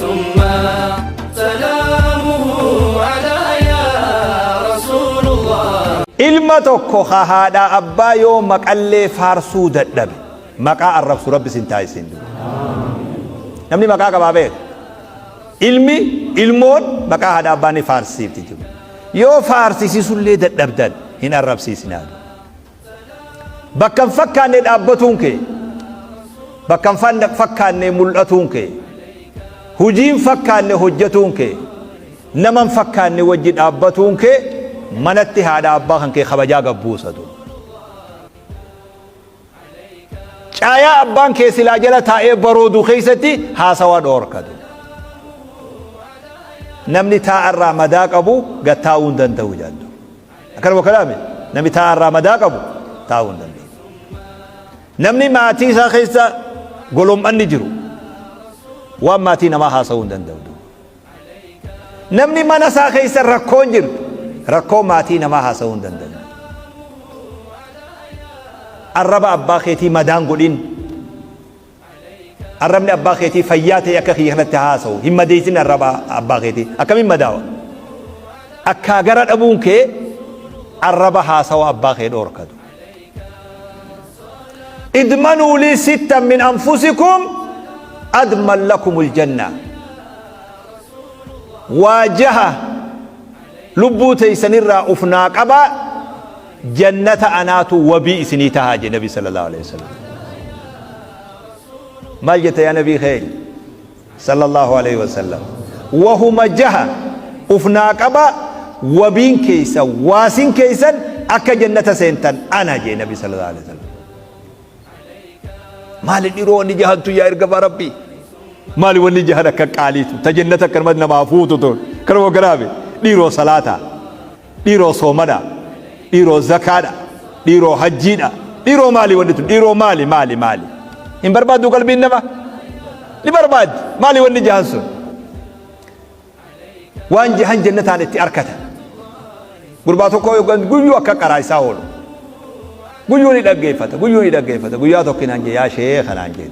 ثم سلامه على يا رسول الله. Ilma tokko ka haadhaa abbaa yoo maqallee faarsuu dadhabe maqaa arrabsu Rabbi sin taasisin. Namni maqaa qabaa beeka. Ilmi ilmoon maqaa haadha abbaa ni faarsiifti jiru. Yoo faarsisiisullee dadhabdan hin arrabsiisinaa. Bakka hin fakkaanne dhaabbatuun kee, bakka hin fakkaanne mul'atuun kee, hujii hin fakkaanne hojjatuun kee, nama hin fakkaanne wajji dhaabbatuun kee manatti haadha abbaa kan kee kabajaa gad buusatu. Caayaa abbaan kee silaa jala taa'ee baroodu keessatti haasawa dhoorkatu. Namni taa'arraa madaa qabu gad taa'uu hin danda'u jedhu. Akkanuma kalaame namni taa'arraa madaa qabu taa'uu hin danda'u. Namni maatii isaa keessa golom'anni jiru waan maatii namaa haasa'uu hin danda'u. Namni mana isaa keessa rakkoon jirtu rakkoo maatii namaa haasa'uu hin danda'u. Arraba abbaa keetii madaan godhin. Arrabni abbaa keetii fayyaa ta'e akka kiyya kanatti haasa'u hin madeessin. Arraba abbaa keetii akkamiin madaawa? Akkaa gara dhabuun kee arraba haasawa abbaa kee dhoorkatu. Idmanuu lii sittan min anfusikum adman lakumul janna. Waa jaha lubbuu teeysanirraa uf naa qabaa, jannata anaatu wabii isinii tahaa jedhe Nabi sallallahu alaihi wasallam. Maal jette yaa Nabii keenya sallallahu alaihi wasallam? Wahuma jaha uf naa qabaa, wabiin keeysan, waasin keeysan akka jannata seentan ana jedhe Nabi sallallahu alaihi wasallam. Maali dhiroo wanni jahantu yaa ergamaa Rabbii? Maali wanni jahan akka qaaliitu ta jannata akkanumatti namaa fuutu tun? Kanuma garaabe dhiiroo salaataa, dhiiroo soomana, dhiiroo zakaadha, dhiiroo hajjiidha, dhiiroo maali wanni tun? Dhiiroo maali maali maali? Hin barbaaddu? Qalbiin nama ni barbaaddi. Maali wanni jahan sun? Waan jahan jannataan itti arkatan. Gurbaa tokko guyyuu akka qaraa isaa oolu. Guyyuu ni dhaggeeffata, guyyuu ni dhaggeeffata. Guyyaa tokko naan jee, yaa sheekha naan jee.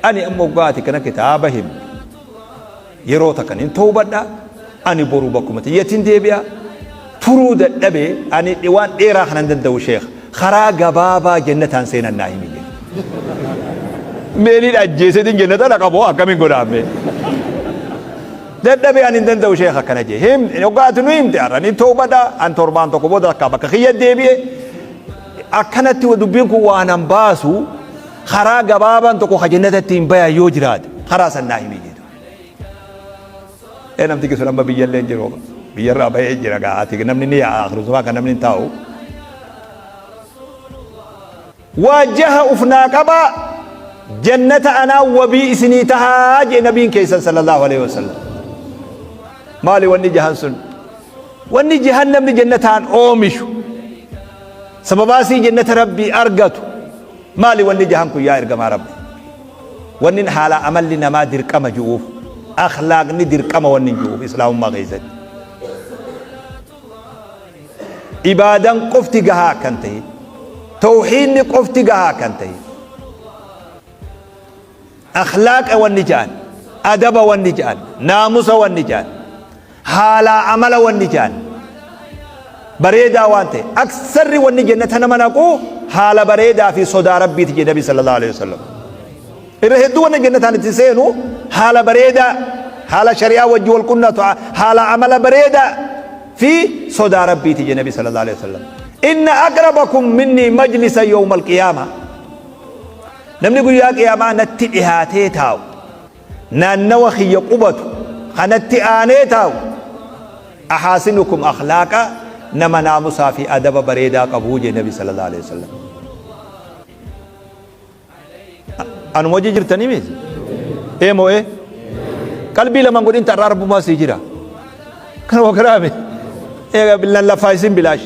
Ani ammoo gaati kana kitaaba himne. Yeroo takkan hin toobadha. Ani boru bakkuma xiyyatiin deebi'a. Turuu dadhabee ani waan dheeraa kanan danda'u sheekha. Karaa gabaabaa jannataan seenan naa himi jedhe. Meeliin ajjeeseetiin jannata dhaqa moo akkamiin godhaame? Dadhabee ani hin danda'u sheekha akkana jee. Him hoggaa ati nu himte har'a ni toobadha. An torbaan tokko booda akka bakka kiyya deebi'e. Akkanatti dubbiin kun waan an baasu, karaa gabaabaan tokko ka jannatatti hin bayan yoo jiraate karaa san naa himi jedhu. Ee, namtichi sun amma biyyallee hin jiru. Biyyarraa bahee jira gaa ati namni ni yaa'a, akhiru kan namni hin taa'u. Waa jaha uf naa qabaa, jannata anaa wabii isinii tahaa jee nabiin keessan sallallahu alaihi wasallam. Maali wanni jahan sun? Wanni jahan namni jannataan oomishu, sababaa sii jannata Rabbii argatu, maali wanni jahan kun yaa ergamaa Rabbi? Wanni haala amalli namaa dirqama ji'uuf, akhlaaqni dirqama wanni ji'uuf, islaamummaa keessatti ibaadan qofti gahaa akkan ta'in, tawhiidni qofti gahaa akkan ta'in, akhlaaqa wanni ja'an, adaba wanni ja'an, naamusa wanni ja'an, haalaa amala wanni ja'an bareedaa waan ta'e, aksarri wanni jannata nama naqu haala bareedaa fi sodaa Rabbiiti jedhe Nabi sallallahu alaihi wasallam. Irra hedduu wanni jannataan itti seenu haala bareedaa, haala shari'aa wajji wal qunnatu, haala amala bareedaa fi sodaa Rabbiiti jedhe Nabi sallallahu alaihi wasallam. Inna aqrabakum minni majlisa yawma alqiyaama, namni guyyaa qiyaamaa natti dhihaatee taa'u, naannawa kiyya qubatu, kanatti aanee taa'u, ahaasinukum akhlaaqa, nama naamusaa fi adaba bareedaa qabuu jedhe Nabi sallallahu alaihi wasallam. Anuma hojii jirtanii miti? Ee moo ee? Qalbii lamaan godhin, ta'arraa Rabbumaa sii jira. Kana wakaraame. Eega billan lafaa isin bilaash.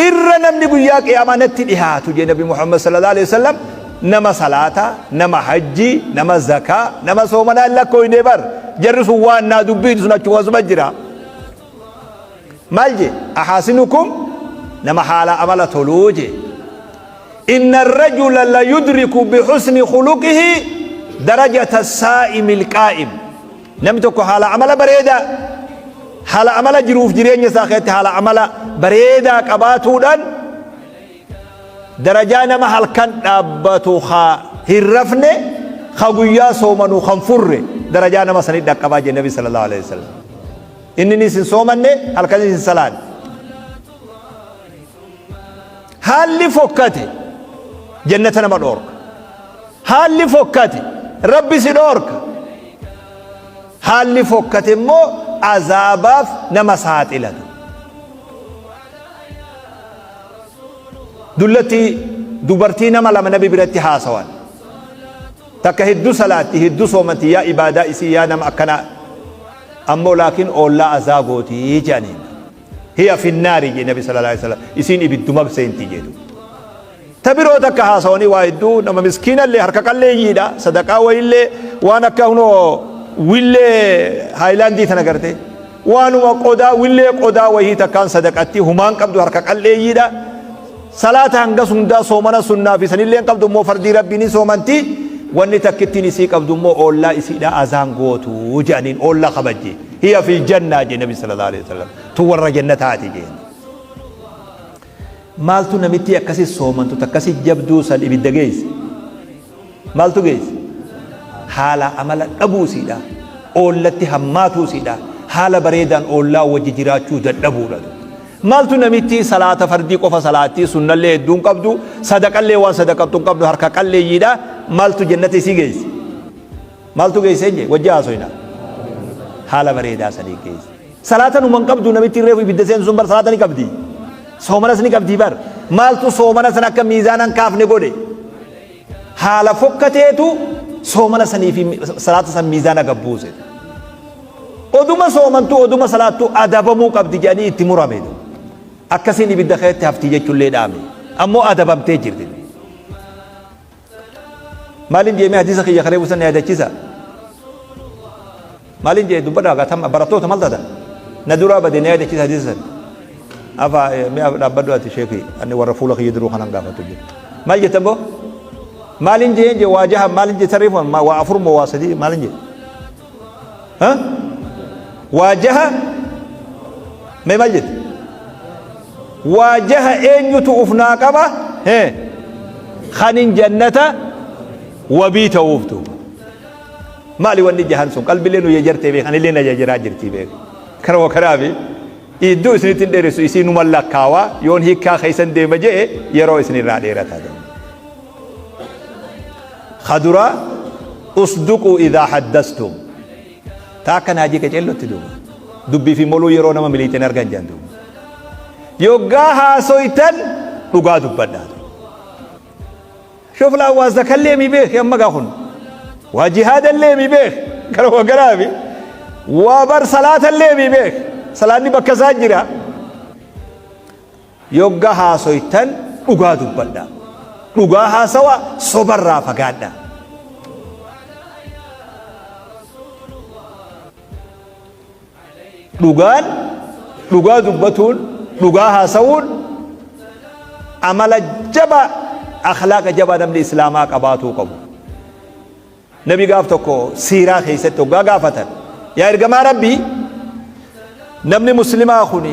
Irra namni guyyaa qiyaamaa natti dhihaatu jee Nabi Muhammad sallallahu alaihi wasallam, nama salaataa, nama hajjii, nama zakaa, nama soomanaa hin lakkooyne bar. Jarri sun waan naa dubbiin sun achuma asuma jira. Maal jee? Ahaasinukum, nama haala amala toluu jee. Inna rajula la yudriku bihusni khuluqihi Darajata saa'imil qaa'im. Namni tokko haala amala bareedaa, haala amala jiruuf jireenya isaa keessatti haala amala bareedaa qabaatuudhaan darajaa nama halkan dhaabbatu ka hin rafne, ka guyyaa soomanu kan furre, darajaa nama sanii dhaqqabaa jedhe Nabi sallallahu alaihi wasallam. Inninis hin soomanne, halkanis hin salaanne. Haalli fokkate jannata nama dhoorka. Haalli fokkate Rabbi si dhoorka. Haalli fokkate immoo azaabaaf nama saaxilatu. Dullatti dubartii nama lama Nabi biratti haasawan. Takka hedduu salaatti, hedduu soomanti, yaa ibaadaa isii, yaa nama akkanaa. Ammoo laakiin oollaa azaa gootii jedhaniin. Hiya finnaari jedhe Nabi sallallahu alaihi wasallam. Isiin ibidduma seenti jedhu. Ta biroo takka haasawanii waa hedduu, nama miskiinallee, harka qalleeyyiidha, sadaqaa wayiillee waan akka hunoo willee haayilaandii tana garte, waanuma qodaa, willee qodaa wayii takkaan sadaqatti, humaan qabdu, harka qalleeyyiidha. Salaata hangas hundaa, soomana sunnaa fi sanillee hin qabdu, immoo fardii Rabbii ni soomanti. Wanni takkittiin isii qabdu immoo oollaa isiidha azaan gootu jedhaniin, oollaa kabajje. Hiya fil jannaa jedhe Nabi sallallahu alaihi wasallam, tun warra jannataati jeen. Maaltu namittii akkasi soomantu, takkasi jabduu san ibidda geesse? Maaltu geesse? Haala amala dhabuu isiidha, oollatti hammaatuu isiidha, haala bareedaan oollaa wajji jiraachuu dadhabuudha. Maaltu namittii salaata fardii qofa salaattii, sunnallee hedduu hin qabdu, sadaqallee waan sadaqattu hin qabdu, harka qalleeyyiidha, maaltu jannata isii geesse? Maaltu geesse jee wajji haasoyna? Haala bareedaa sanii geesse. Salaata numa hin qabdu namittiin reefu ibidda seentu sun, bar salaata ni qabdi. Soomanas ni qabdi bar. Maaltu soomana san akka miizaana hin kaafne godhe? Haala fokkateetu soomana sanii fi salaata san miizaana gad buuse. Oduma soomantu, oduma salaattu adabamuu qabdi jedhanii itti murame. Akkasiin ibidda keessatti hafti jechuullee dhaame. Ammoo adabamtee jirti. Maalin jee mee hadiisa kiyya kareefu san na yaadachisa? Maalin jee dubbadhaa gaa tam barattoota, maal taatan? Na duraa bade, na yaadachisa hadiisa san. Afa mee dhaabbadhu ati sheekii, ani warra fuula kiyya duruu kanan gaafatu jiru. Maal jettan boo? Maalin jeen jee waa jaha, maalin jee sarreefu waa afur moo waa sadii, maalin jee? Ha? Waa jaha mee maal jette? Waa jaha eenyutu uf naa qaba? Hee? Kanin jannata wabii ta'uuf duuba. Maali wanni jahan sun? Qalbilee nu jajartee beek, anillee na jajaraa jirtii beek. Karama kanaafi iddoo isinitti hin dheeressu, isii numa lakkaawaa, yoon hiikkaa keessan deema je'e yeroo isinirraa dheerataa deema. Ka duraa, usduquu idhaa haddastum. Ta akka naajii qaceellotti duuba. Dubbii fi moluu yeroo nama miliixeen argan jedhan duuba. Yoggaa haasoytan dhugaa dubbadhaa. Shuf laa, waa zakallee mi beeki amma gaa kun. Waa jihaadallee mi beeki. Gara garaafi. Waa bar salaatallee mi beeki. Salaanni bakka isaa jira. Yogga haasoytan dhugaa dubbadhaa. Dhugaa haasawa, sobarraa fagaadhaa. Dhugaan, dhugaa dubbatuun, dhugaa haasawuun amala jabaa, akhlaaqa jabaa namni islaamaa qabaatuu qabu. Nabi gaaf tokko siiraa keessatti hoggaa gaafatan, yaa ergamaa Rabbii, namni muslimaa kun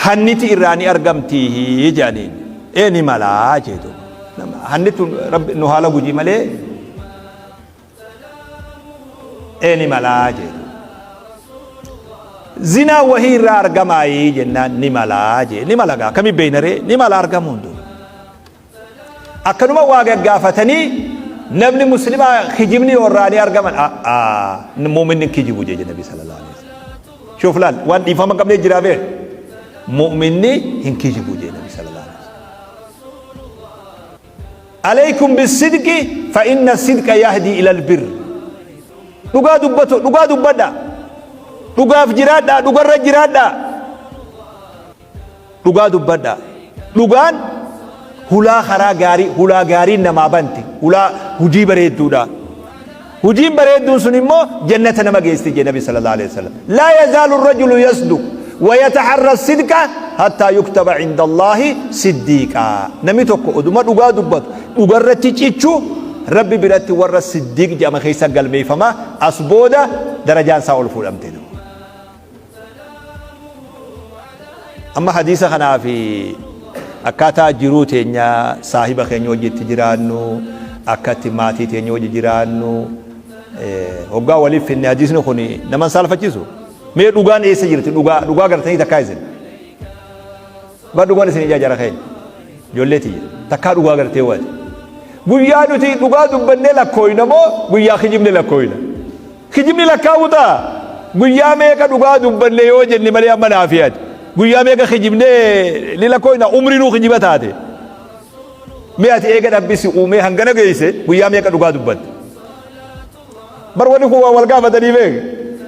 hanniti irraa ni argamtii jedhaniin. Ee, ni malaa jeetu. Hannitu Rabbi nu haala gujii malee, ee, ni malaa jeetu. Zinaa wahii irraa argamaayii jennaan, ni malaa jee. Ni mala gaa akkamii beeynaree, ni mala argamuun duuba. Akkanuma waa gaggaafatanii, namni muslimaa kijibni yoo irraa ni argaman, a'aa, mu'minni hin kijibu jeje Nabi sallallahu alaihi wasallam. Shuuf laal, waan dhiifama hin qabnee jiraa beek, mu'minni hin kijibu jee Nabi sallallahu alaihi wasallam. Alaykum bisidqi fa inna sidqa yahdi ila albirr. Dhugaa dubbatu, dhugaa dubbadha. Dhugaaf jiraadha, dhugarra jiraadha. Dhugaa dubbadhaa. Dhugaan hulaa karaa gaarii, hulaa gaariin namaa banti. Hulaa hujii bareedduudha. Hujiin bareedduun sun immoo jannata nama geessti jedhe Nabi sallallahu alaihi wasallam. Laa yazaalu rajulu yasduq wa yataharra sidqa hattaa yuktaba inda Allaahi siddiiqa. Namni tokko oduma dhugaa dubbatu, dhugarratti cichu, Rabbi biratti warra siddiiq jedhama keessa galmeeffama. As booda darajaan isaa ol fuudhamte. Amma hadiisa kanaa fi akkaataa jiruu teenya, saahiba keenya wajji itti jiraannu, akka itti maatii teenya wajji jiraannu, hoggaa waliif finne hadiisni kun nama hin saalfachiisu. Mee dhugaan eessa jirti? Dhugaa dhugaa gartanii takkaa isin. Bar dhugaan isin ijaa jara keenya. Ijoollee tiyya takkaa dhugaa gartee waati. Guyyaa nuti dhugaa dubbannee lakkooyna moo guyyaa kijibne lakkooyna? Kijibni lakkaa'uu ta'a. Guyyaa meeqa dhugaa dubbanne yoo jenne malee amma naafi ati. Guyyaa meeqa kijibnee ni lakkooyna umrinuu kijiba taate. Mee ati eega Rabbi si uumee hangana geesse guyyaa meeqa dhugaa dubbatte? Bar wanni kun waan wal gaafatanii beek.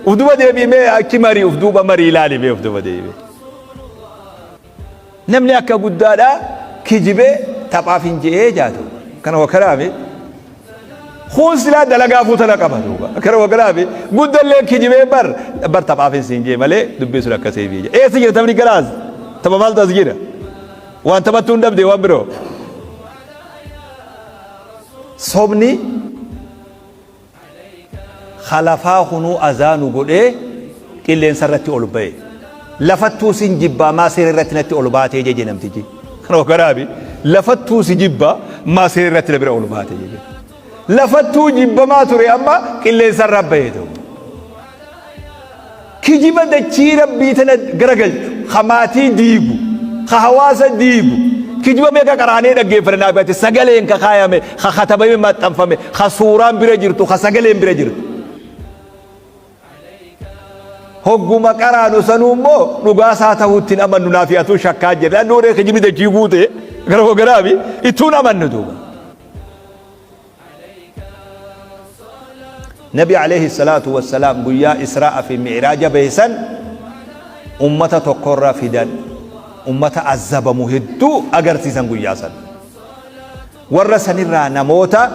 Uf duba deebii mee achi marii uf duuba marii ilaali mee uf duba deebii. Namni akka guddaadhaa kijibee taphaaf hin je'ee jaatu. Kana wakaraami. Kun silaa dalagaafuu tana qaba duuba. Kana wakaraami. Guddallee kijibee bar bar taphaaf hin siin jee malee dubbii sun akkasii biyya. Eessa jira taphni garaas? Tapha maaltu as jira? Waan taphattuu hin dhabde waan biroo. Sobni Ka lafaa kunuu azaa nu godhee qilleensa irratti ol baye. Lafattuu sin jibbaa maa seera irratti natti ol baatee jeje namtichi. Kana wakaraabi lafattuu si jibbaa maa seera irratti na bira ol baate jeje. Lafattuu jibbamaa ture amma qilleensa irra baye ta'u. Kijiba dachii Rabbii tana garagalchu, ka maatii diigu, ka hawaasa diigu, kijiba meeqa qaraanee dhaggeeffanne naaf ati sagaleen ka kaayame, ka katabamee maxxanfame, ka suuraan bira jirtu, ka sagaleen bira jirtu. Hogguma qaraanu sanuu immoo dhugaa isaa ta'uutti hin amannu naaf atuu shakkaa jirra. Annuuree kijibni dachii guute gara hoogganaafi ittuun amannu duuba. Nabi alayhi salaatu wassalaam guyyaa Israa'a fi Mi'raaja bahe san ummata tokkorra fidan, ummata azzabamu hedduu agarsiisan guyyaa san. Warra sanirraa namoota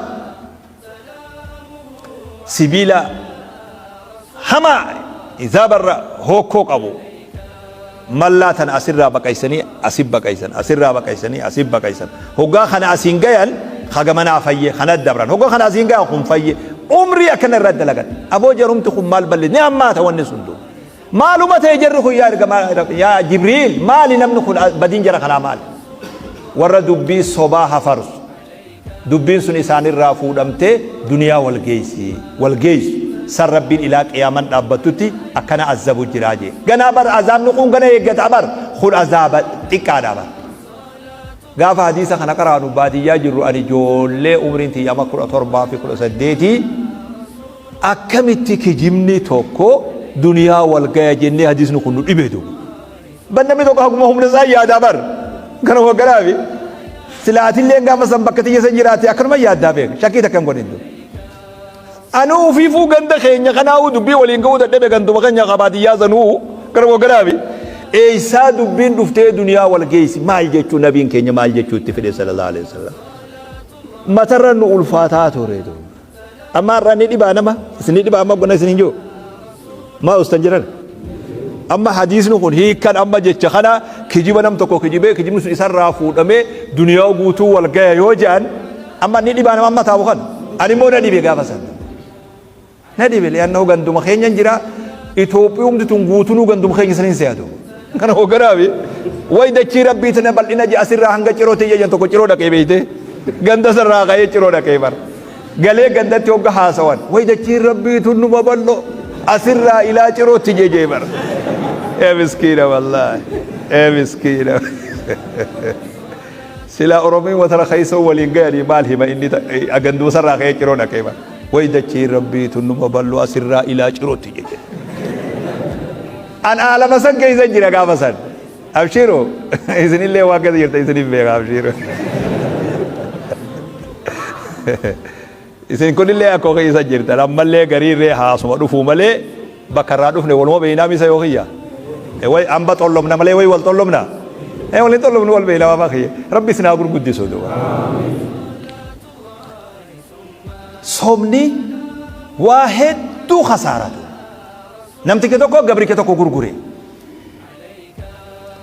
sibiila hamaa izaabarra hookkoo qabu mallaa tana asirraa baqaysanii asi baqaysan, asirraa baqaysanii asi baqaysan. Hoggaa kana asiin gayan ka gamanaa fayye, kana dabran. Hoggaa kana asiin gayan kun fayye. Umrii akkana irra dalagan. Aboo jarumti kun maal balli ni hammaata wanni sun duuba. Maaluma ta'e jarri kun yaa ergamaa yaa Jibriil, maali namni kun, badiin jara kanaa maali? Warra dubbii sobaa hafarsu. Dubbiin sun isaanirraa fuudhamtee duniyaa wal geeysi. Wal geeysu. San Rabbiin ilaa qiyaaman dhaabbattutti akkana azzabu jiraa jee. Ganaa bar azaabni kun gana eeggata bar. Kun azaaba xiqqaadha bar. Gaafa hadiisa kana qaraanu baadiyyaa jirru, ani ijoollee umriin tiyya ama 17 fi 18, akkamitti kijibni tokko duniyaa wal gaya jennee hadiisni kun nu dhibe duuba. Bar namni tokko haguma humna isaa yaadaa bar. Kana hogganaafi. Sila atilleen gaafa san bakka tiyya san jiraate akkanuma yaaddaa beeka. Shakkii takka hin godhin. Anuu ufiifuu ganda keenya kanaa'uu dubbii waliin ga'uu dadhabe, ganduma keenya ka baadiyyaa sanuu kana hogganaafi. Eessaa dubbiin dhuftee duniyaa wal geessi? Maal jechuu nabiin keenya maal jechuu itti fedhe sallallahu alaihi wasallam? Matarra nu ulfaataa ture duuba. Amma har'a ni dhibaa nama isin ni dhibaa amma gona isin hin jiru. Maa ustan jedhan. Amma hadiisni kun hiikkan amma jecha kana kijiba nam tokko kijibee kijibni sun isarraa fuudhamee duniyaa guutuu wal gaya yoo jedhan amma ni dhibaa nama amma taa'u kana. Ani immoo na dhibe gaafa sana. Na dhibe li'annahu ganduma keenyan jira. Itoophiyumti tun guutunuu ganduma keenya saniin se'atu. Kana hogganaafi way dachii rabbii tana bal'ina je asirraa hanga ciroo tiyya jan tokko ciroo dhaqee beeyte. Ganda sarraa ka'ee ciroo dhaqee bar. Galee gandatti hogga haasawan way dachiin rabbii tun numa bal'oo asirraa ilaa cirootti jejee bar. Ee miskiina wallaahi. Ee miskiina. Silaa Oromiin watara keessa waliin gayanii maal hima inni ganduma sarraa ka'ee ciroo dhaqee bar. Way dachiin rabbii tun numa bal'oo asirraa ilaa cirootti jeje. An aalama san keessa jira gaafa san. Abshiru isinillee waan keessa jirta isiniif beeka abshiru. Isin kunillee akkoo keessa jirtan ammallee gariirree haasuma dhufuu malee bakka irraa dhufne waluma beeynaa misa yoo kiyya. Way amba xollomna malee way wal xollomna. Waliin xollomnu wal beeynaa waan kiyya. Rabbi isin haa gurguddisu duuba. Sobni waa hedduu kasaaratu. Namtichi tokko gabricha tokko gurgure.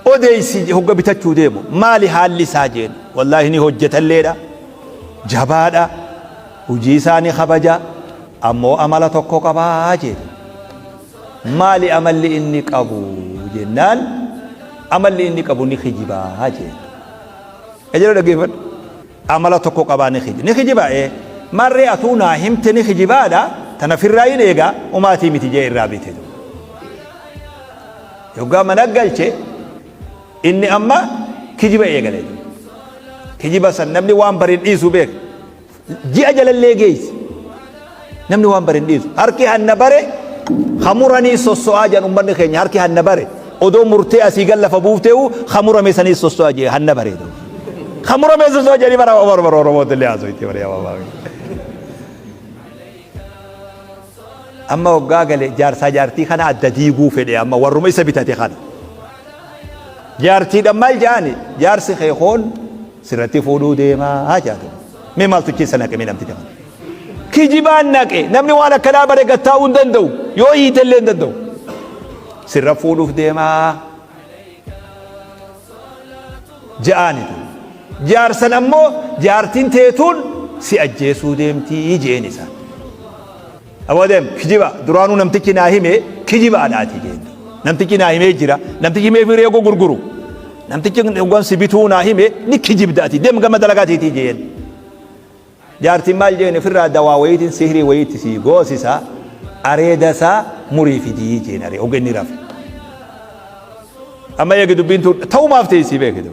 Odeessi hogga bitachuu deemu maali haalli isaa jeen. Wallaahi ni hojjetalleedha. Jabaadha. Hujii isaa ni kabaja ammoo amala tokko qabaa jedhe. Maali amalli inni qabu jennaan amalli inni qabu ni kijibaa jedhe. Qajeeloo dhaggeeffadhu. Amala tokko qabaa ni kijiba. Ni kijibaa ee. Marree atuu naa himte ni kijibaadha tana firraa hin eegaa umaatii miti jee irraa bite. Yoggaa mana galche Inni amma kijiba eegale. Kijiba san namni waan bare hin dhiisu beek. Ji'a jalallee geessi. Namni waan bare hin dhiisu. Harki hanna bare hamuranii sosso'aa jedhan ummanni keenya harki hanna bare. Odoo murtee asii gal lafa buufteewu hamurame sanii sosso'aa jee hanna bare. Hamurame sosso'aa jedhanii bara bara bara Oromootti illee haasofti bara yaa baabaa. Amma waggaa gale jaarsaa jaartii kana adda diiguu fedhe amma warruma isa bitate kana. Jaartiidhaan maal jedhani jaarsi kee koon sirratti fuudhuu deemaa jedhatu. Mee maaltu keessa naqe mee namticha kana. Kijibaan naqe namni waan akkanaa bare gattaa'uu hin danda'u yoo hiite illee hin danda'u. Sirra fuudhuuf deemaa ja'aanitu. Jaarsan ammoo jaartiin teetuun si ajjeesuu deemtii jeen isaan. Aboo deem kijiba duraanuu namtichi naa hime kijibaadha ati jeen. Namtichi naa himee jira. Namtichi himee fi reegoo gurguru. Namtichi waan si bituu naa hime ni kijibda ati deem gama dalagaa teetii jeen. Jaartiin maal jeen ofirraa dawaa wayiitiin sihrii wayiitti sii goosisa areeda isaa murii fidii jeen aree oga inni rafe. Amma eegi dubbiin tun ta'umaaf teessii beekitu.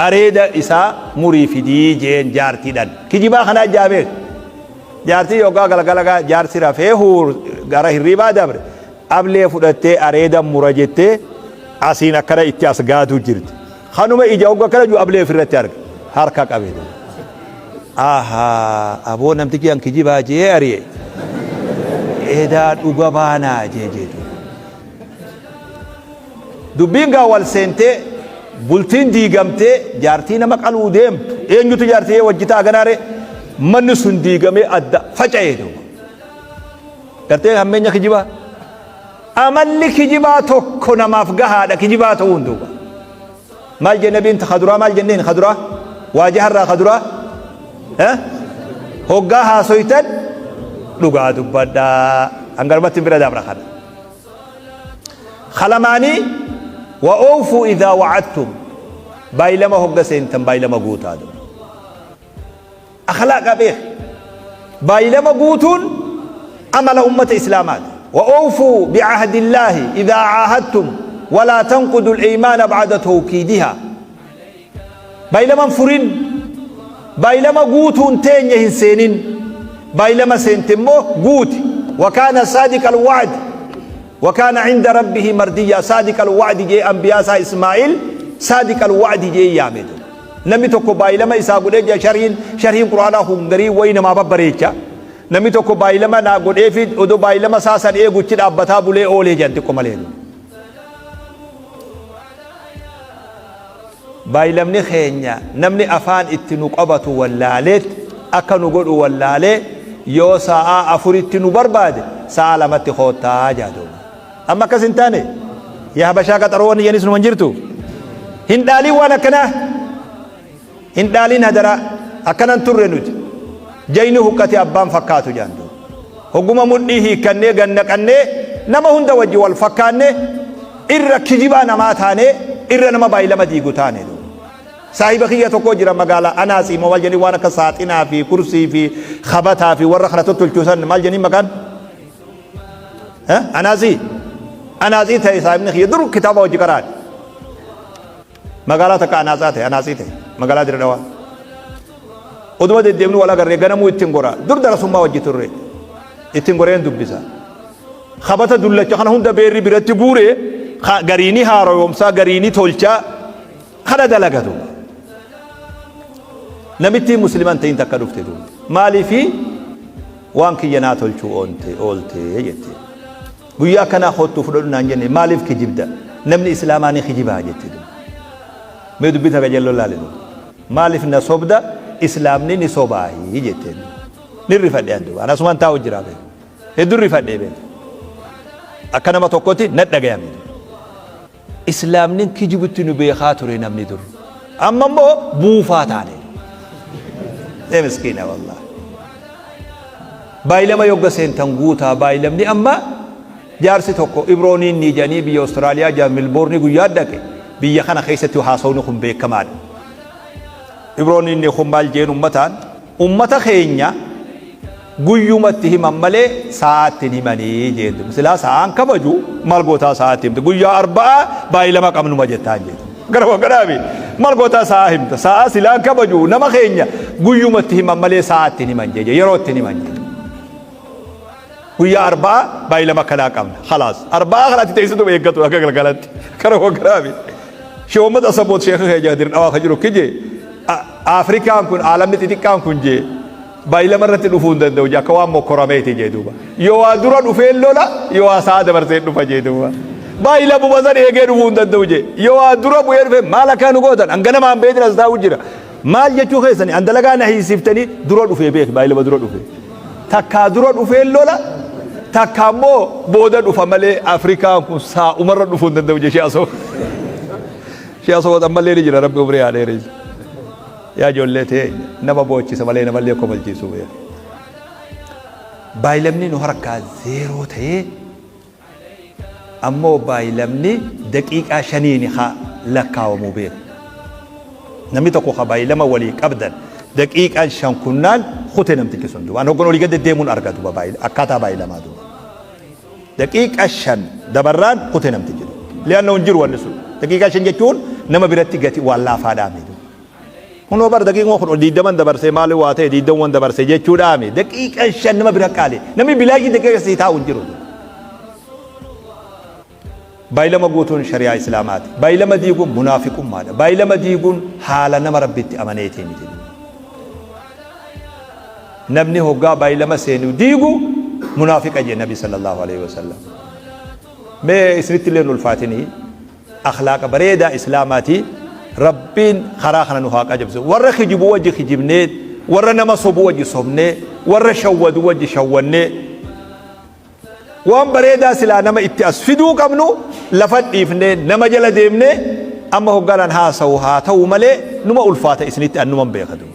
Areeda isaa murii fidii jeen jaartiidhaan. Kijibaa kanaa jaa beek. Jaartiin yoggaa galgala gaa jaarsi rafee huur gara hirriibaa dabre ablee fudhattee areeda mura jettee asiin akkana itti as gaaduu jirti. Kanuma ija hogga akkana jiru ablee ofirratti arga. Harka qabe. Ahaa aboo namtichi an kijibaa jee ari'e. Edaa dhuga baanaa jee jeetu. Dubbiin gaa wal seentee bultiin diigamtee jaartii nama qaluu deemtu eenyutu jaartii wajji ta'a ganaare manni sun diigamee adda faca'ee duuba. Gartee hammeenya kijibaa. Amalli kijibaa tokko namaaf gahaadha kijibaa ta'uun duuba. Maal jenne nabiin kaduraa maal jenneen kaduraa waajaharraa kaduraa hoggaa haasoytan dhugaa dubbadhaa hangarumatti bira dabra kana. Kalamaanii wa oofuu idhaa wa'adtum baay'ilama hogga seentan baay'ilama guutaa duuba. Akhlaaqa beek. Baay'ilama guutuun amala ummata islaamaati. Wa oofuu bi'ahdillaahi idhaa caahadtum walaa tanqudu al-aymaana ba'da tawkiidihaa. Baay'ilaman furin baay'ilama guutuun teenya hin seenin baay'ilama seente immoo guuti. Wa kaana saadiqa al-wa'd wa kaana cinda rabbihi mardiyyaa saadiqa al-wa'di jee anbiyaa isaa Ismaa'il saadiqa al-wa'di jee yaame. Namni tokko baay'ilama isaa godhee jira sharhiin sharhiin quraanaa kun garii wayi namaa babbareecha. Namni tokko baay'ilama naa godhee fi odoo baay'ilama isaa san eeguchi dhaabbataa bulee oolee jedhan xiqqo malee. Baay'ilamni keenya namni afaan itti nu qabatu wallaaleet akka nu godhu wallaalee yoo sa'aa afuritti nu barbaade sa'aa lamatti koottaa jaa duuba. Amma akkas hin taane yaa habashaa qaxaroo wanni jedhanis numa hin jirtu. Hin dhaaliin waan akkanaa. Hin dhaaliin hadaraa. Akkanan turre nuti. Jayni huqqate abbaan fakkaatu jaan duuba. Hogguma mudhii hiikkannee gannaqannee nama hunda wajji wal fakkaanne irra kijibaa namaa taanee irra nama baay'ilama diigu taane duuba. Saahiba kiyya tokko jira magaalaa Anaasii moo maal jedhanii waan akka saaxinaa fi kursii fi kabataa fi warra kana tottolchuu san maal jedhanii maqaan? Anaasii Anaasii ta'e saahibni kiyya dur kitaaba hojii qaraane. Magaalaa takka anaasaa ta'e anaasii ta'e magaalaa Dirre Dhawaa. Oduma deddeemnu wal agarree ganamuu ittiin gora dur darasummaa wajji turre ittiin goreen dubbisa. Kabata dullacha kana hunda beerri biratti guure gariini haaroyomsaa gariini tolchaa kana dalagatu. Namittiin musliman ta'in takka dhufte duuba. Maaliifi waan kiyya naa tolchuu oonte oolte jette. Guyyaa akkanaa koottuu fudhadhu naan jenne maaliif kijibda? Namni islaamaa ni kijibaa jette duuba. Mee dubbii takka jalloo laali duuba. Maaliif na sobda islaamni ni sobaahi jetteen. Ni rifadhe an duuba. An asumaan taa'u jira beeku. Hedduu rifadhe beeku. Akka nama tokkotti na dhagayame. Islaamnin kijibutti nu beekaa ture namni dur. Amma immoo buufaa taane. Ee miskiina wallahi. Baayilama yogga seentan guutaa. Baayilamni amma jaarsi tokko Ibrooniin ni jedhanii biyya Austraaliyaa jaa Milboorni guyyaa dhaqe. Biyya kana keessatti haasawni kun beekamaadha. Ibrooniin kun maal jeen ummataan? Ummata keenya guyyumatti himan malee sa'aatti hin himanii jeen. Silaa sa'aan kabaju maal gootaa sa'aatti himte? Guyyaa arba'aa baay'ilama qabnuma jettaan jeen. Gara garaabi maal gootaa sa'aa himta? Sa'aa silaan kabaju nama keenya guyyumatti himan malee sa'aatti hin himan jee, yerootti hin himan jee. Guyyaa arba'aa baay'ilama kanaa qabna. Khalaas arba'aa kanatti teessitu eeggatu akka galgalatti. Gara garaabi. Sheehommad Asaboot sheekha keenya dirqamaa kan jiru kije Afrikaan kun aalamni xixiqqaan kun jee baay'ilama irratti dhufuu hin danda'u jee, akka waan mokkorameeti jee duuba. Yoo waa dura dhufee lola, yoo waa sa'a dabarsee dhufa jee duuba. Baay'ilamuma san eegee dhufuu hin danda'u jee. Yoo waa dura bu'ee dhufe maal akka nu gootan hanga namaan beekni as taa'u jira. Maal jechuu keessanii an dalagaa na hiisiftanii dura dhufee beek baay'ilama dura dhufe. Takkaa dura dhufee lola, takka immoo booda dhufa malee Afrikaan kun saa'umarra dhufuu hin danda'u jee shee asoo. Shee asoo ammallee ni jira, rabbi umrii haa dheeressu. Yaa ijoollee ta'e nama boochisa malee namallee kofalchiisu beeka. Baay'ilamni nu harkaa zeeroo ta'ee ammoo baay'ilamni daqiiqaa shaniini haa lakkaawamuu beeka. Namni tokko ka baay'ilama walii qabdan daqiiqaan 5 kunnaan kute namtichi sun duuba. An hoggan olii gad deddeemuun arga duuba akkaataa baay'ilamaa duuba. Daqiiqa 5 dabarraan kute namtichi duuba. Li'anna hin jiru wanni sun. Daqiiqaa 5 jechuun nama biratti gati waan laafaadhaa miti. Kunoo bar daqiiquma kun 20 dabarsee maali waa ta'e 20 dabarsee jechuudhaami. Daqiiqaan 5 nama bira qaali. Namni bilaashii daqiiqa sii taa'u hin jiru. Baay'ilama guutuun shari'aa Islaamaati. Baay'ilama diiguun munaafiqummaadha. Baay'ilama diiguun haala nama Rabbitti amaneetii miti. Namni hoggaa baay'ilama seenu diigu munaafiqa jee Nabi sallallahu alaihi wasallam. Mee isinitti illee hin ulfaatinii akhlaaqa bareedaa Islaamaati. Rabbiin karaa kana nu haa qajeelchu. Warra kijibu wajji kijibnee, warra nama sobu wajji sobnee, warra shawwadu wajji shawwannee, waan bareedaa silaa nama itti as fiduu qabnu lafa dhiifnee nama jala deemnee amma hogganaan haasawu haa ta'u malee numa ulfaata isinitti annuman beekatu.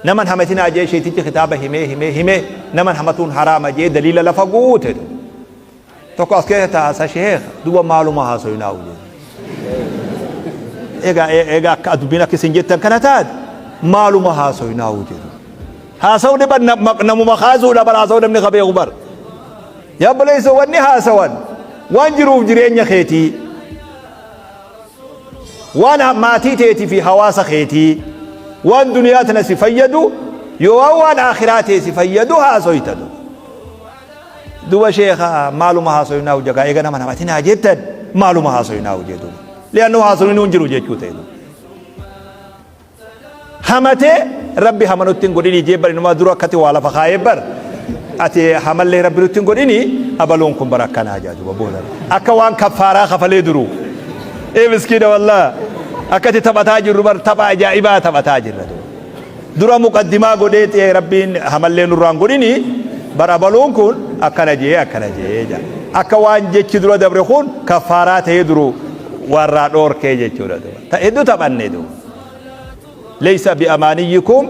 Naman hamatinaa jee sheetichi kitaaba himee himee himee naman hamatuun haraama jee daliila lafa guute. Tokko as keessa taa'asa sheekh duba maaluma haasoyinaa jee. Egaa egaa akka dubbiin akka isin jettan kana taate maaluma haasoyinaa jedhu. Haasawni bar namuma kaasuudha bar haasawuu namni ka beeku bar. Yaa obboleessa, wanni haasawan waan jiruuf jireenya keetii, waan maatii teetii fi hawaasa keetii, waan duniyaa tana si fayyadu yoo waan akhiraa tee si fayyadu haasoyta. Duba sheekha maaluma haasoynaa hojjagaa eega nama namatinaa jettan maaluma haasoynaa hojjee duba. Li'annoo haasofni hin jiru jechuu ta'e. Hamatee rabbi hama nutti hin godhinii jee bar inumaa dura akkati waa lafa kaayee bar ati hamallee rabbi nutti hin godhinii abaluun kun bar akkanaa jaa duba booda akka waan kaffaaraa kafalee duru. Ee miskiina, wallaa akkati taphataa jirru bar tapha ajaa'ibaa taphataa jirra duba. Dura muqaddimaa godhee ta'e rabbiin hamallee nurraan godhinii bar abaluun kun akkana jee akkana jee jaa. Akka waan jechi dura dabre kun kaffaaraa ta'ee duru warraa dhoorkee jechuudha duba. Ta hedduu taphanne duba. ليس بأمانيكم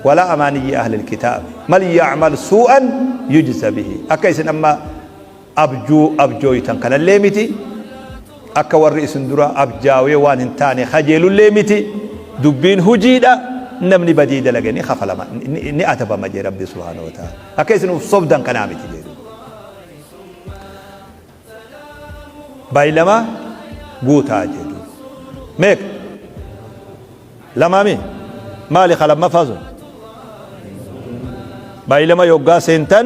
ولا أماني أهل الكتاب من يعمل سوءا يجز به. Akka isin amma abjuu abjooytan kanallee miti, akka warri isin dura abjaawee waan hin taane kajeelullee miti. Dubbiin hujiidha. Namni badii dalage ni kafalama, ni adabama jee rabbi subhaanahu wa ta'ala. Akka isin uf sobdan kanaa miti jee. Baay'ilama guutaa jedhu. Meeqa? Lamaami? Maali ka lammaffaa sun? Baay'ilama yoggaa seentan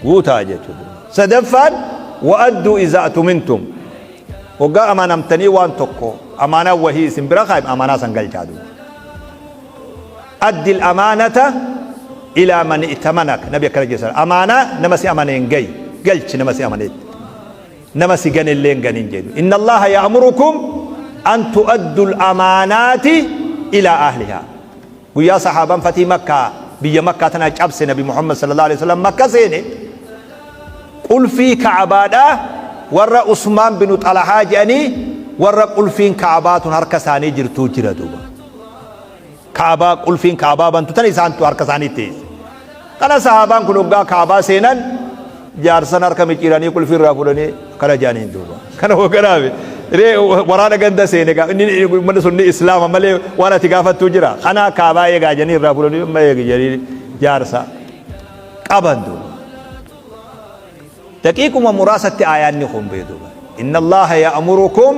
guutaa jechuudha. Sadaffaan wa'adduu iza atumintum. Waggaa amanamtanii waan tokko amaanaa wahii isin bira kaa'ime amaanaa san galchaa duuba. Addi amaanata ilaa man i'tamanak. Nabi akkana jedhan: amaanaa nama si amaneen gayi, galchi nama si amaneetti, nama si gane illee hin ganin jedhu. Inna allaha ya'murukum an tu'addu al-amaanaati ilaa ahlihaa. Guyyaa sahaabaan fatii Makkaa, biyya Makkaa tana cabse, Nabi Muhammad sallallahu alaihi wasallam Makka seene, qulfii Ka'abaadhaa warra Usmaan binu Xalahaa jedhanii warra qulfiin Ka'abaa tun harka isaanii jirtuu jira duuba. Ka'abaa, qulfiin Ka'abaa bantu tan isaantu harka isaanii teesse. Kana sahaabaan kun hoggaa kaabaa seenan jaarsan harka micciiranii qulfii irraa fuudhanii kana jaaniin duuba. Kana hogganaafi ree waraana ganda seene gaa inni uummanni sun ni islaama malee waan ati gaafattuu jira. Kana kaabaa eegaa jedhanii irraa fuudhanii amma eegi jedhanii jaarsa qaban duuba. Daqiiquma muraasatti aayaanni kun bu'e duuba. Inna Allaaha ya'murukum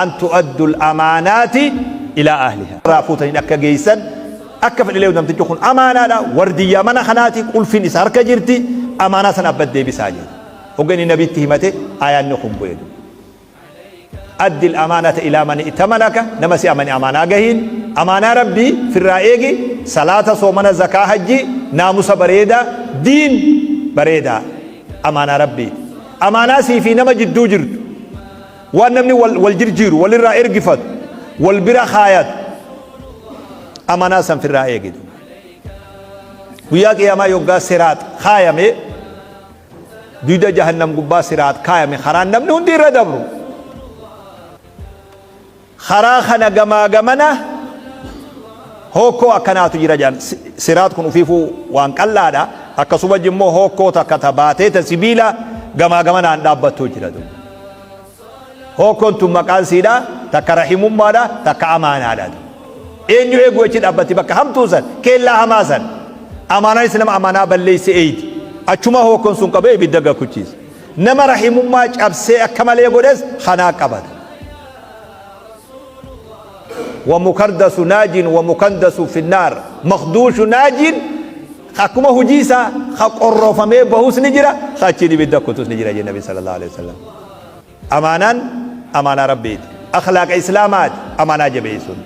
an tu'addu al-amaanaati ilaa ahliha. Irraa fuutaniin akka geessan akka fedhilee namtichi kun amaanaadha wardiyyaa mana kanaati qulfiin isa harka jirti amaanaa sana abbat deebisaa jedhe. Hogga inni nabitti himate aayaanni kun bu'e duuba. Addi al-amaanata ilaa man i'tamanaka, nama si amane amaanaa gahiin, amaanaa Rabbii firraa eegi, salaata, soomana, zakaa, hajjii, naamusa bareedaa, diin bareedaa, amaanaa Rabbiiti. Amaanaa sii fi nama jidduu jirtu, waan namni wal, wal jirjiiru, walirraa ergifatu, wal bira kaayatu, amaanaa san firraa eegi. Guyyaa qiyaamaa yoggaa siraax kaayame, Duyda jahannam gubbaa siraax kaayame karaan namni hundi irra dabru. Karaa kana gamaa gamana hookkoo akkanaatu jira jedhan. Siraax kun ufiifuu waan qal'aadha. Akkasuma immoo hookkoo takka ta baatee ta sibiila gamaa gamanaan dhaabbattuu jira. Hookkoon tun maqaan siidha takka rahimummaadha takka amaanaadha. Eenyu eeguu achi dhaabbatti bakka hamtuu san keellaa hamaa san. Amaanaanis nama amaanaa balleeyse eeydi. Achuma hookkoon sun qabee ibidda gakuchiisa. Nama rahimummaa cabsee akka malee godhes kanaa qabata. Wamukardasu naajin wamukandasu finnaar makduushu naajin akkuma hujii isaa ka qorroofamee bahus ni jira ka achiin ibidda kutus ni jira jedhe nabi sallallahu alaihi wasallam. Amaanaan amaanaa Rabbiiti. Akhlaaqa Islaamaati amaanaa jabeessuun.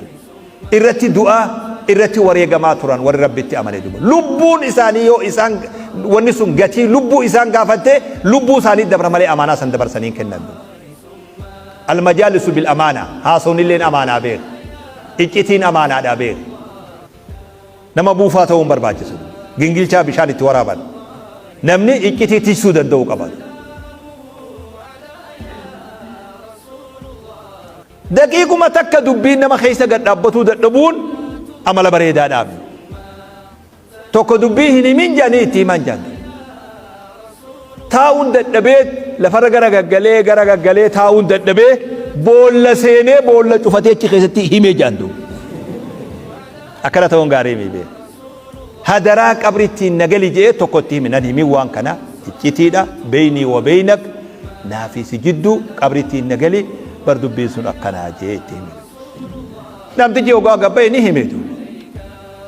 Irratti du'aa irratti wareegamaa turan warri Rabbitti amane duba. Lubbuun isaanii yoo isaan wanni sun gatii lubbuu isaan gaafatte lubbuu isaanii dabra malee amaanaa san dabarsanii hin kennan. Almajaalisu bil amaanaa haasawni amaanaa beek. Iccitiin amaanaadha beek. Nama buufaa ta'uu hin barbaachisu. Gingilchaa bishaan itti waraaban. Namni iccitii tiksuu danda'uu qaba. Daqiiquma takka dubbiin nama keessa gad dhaabbatuu dadhabuun amala bareedaadhaaf. Tokko dubbii hin himin jedhanii itti himan jedhan. Taa'uun dadhabee lafarra gara gaggalee gara gaggalee taa'uun dadhabee boolla seenee boolla cufatee achi keessatti himee jedhan duuba. Akkana ta'uun gaarii mii bee. Hadaraa qabri ittiin nagali jedhee tokko itti hime nan himin waan kana iccitiidha beeynii wa beeynak naafii si jidduu qabri ittiin nagali bar dubbiin sun akkanaa jedhee itti hime. Namtichi hogaa gabba'e ni hime duuba.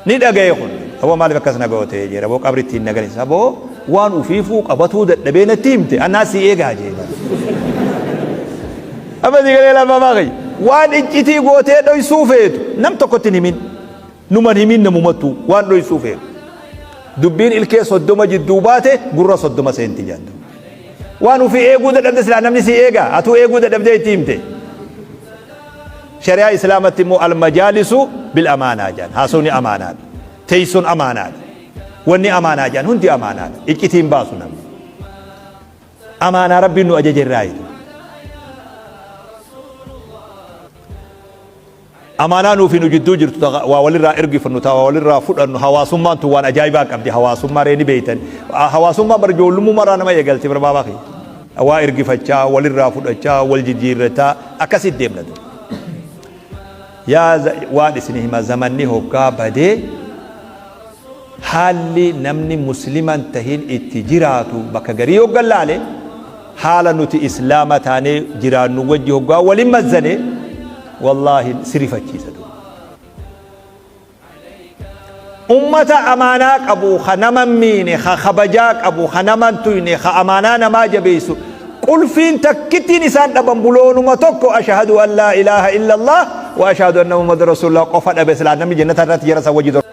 Ni dhagaye kun. Aboo maaliif akkas na goote jedhe aboo qabri ittiin na galchisa aboo waan ufiifuu qabatuu dadhabee natti himte anaa si eegaa jedhe. Amma si galee lafa baaqi. Waan iccitii gootee dhoysuu feetu nam tokkotti hin himin. Numan himin namumattuu waan dhoysuu feetu. Dubbiin ilkee 30 jidduu baate gurra 30 seenti jedhan. Waan ufii eeguu dadhabde silaa namni si eegaa atuu eeguu dadhabdee itti himte. Shari'aa Islaamatti immoo al-majaalisu bil amaanaa jedhan. Haasawni amaanaadha. Teessoon amaanaadha. Wanni amaanaa jedhan hundi amaanaadha. Iccitiin baasu namni. Amaanaa Rabbiin nu ajaje irraa jiru. Amaanaa nuufi nu jidduu jirtu ta waa walirraa ergifannu ta waa walirraa fudhannu hawaasummaan tun waan ajaa'ibaa qabdi hawaasummaa ree ni beeytan hawaasummaan bar ijoollummumarraa nama eegalti bar baabaa kiyya waa ergifachaa walirraa fudhachaa wal jijjiirrataa akkasitti deemna dur yaa waan isin hima zamanni hoggaa badee Haalli namni muslima hin tahin itti jiraatu bakka garii hoggan laale, haala nuti islaama taanee jiraannu wajji hoggaa walin mazzane, wallaahi si rifachiisa duuba. Ummata amaanaa qabu, ka nama hin miine, ka kabajaa qabu, ka nama hin tuyne, ka amaanaa namaa jabeessu, qulfiin takkittiin isaan dhaban buloonuma tokko ashahadu an laa ilaaha illallah wa ashahadu anna muhammad rasuulullah qofa dhabe silaa namni jannata irratti jara san wajji.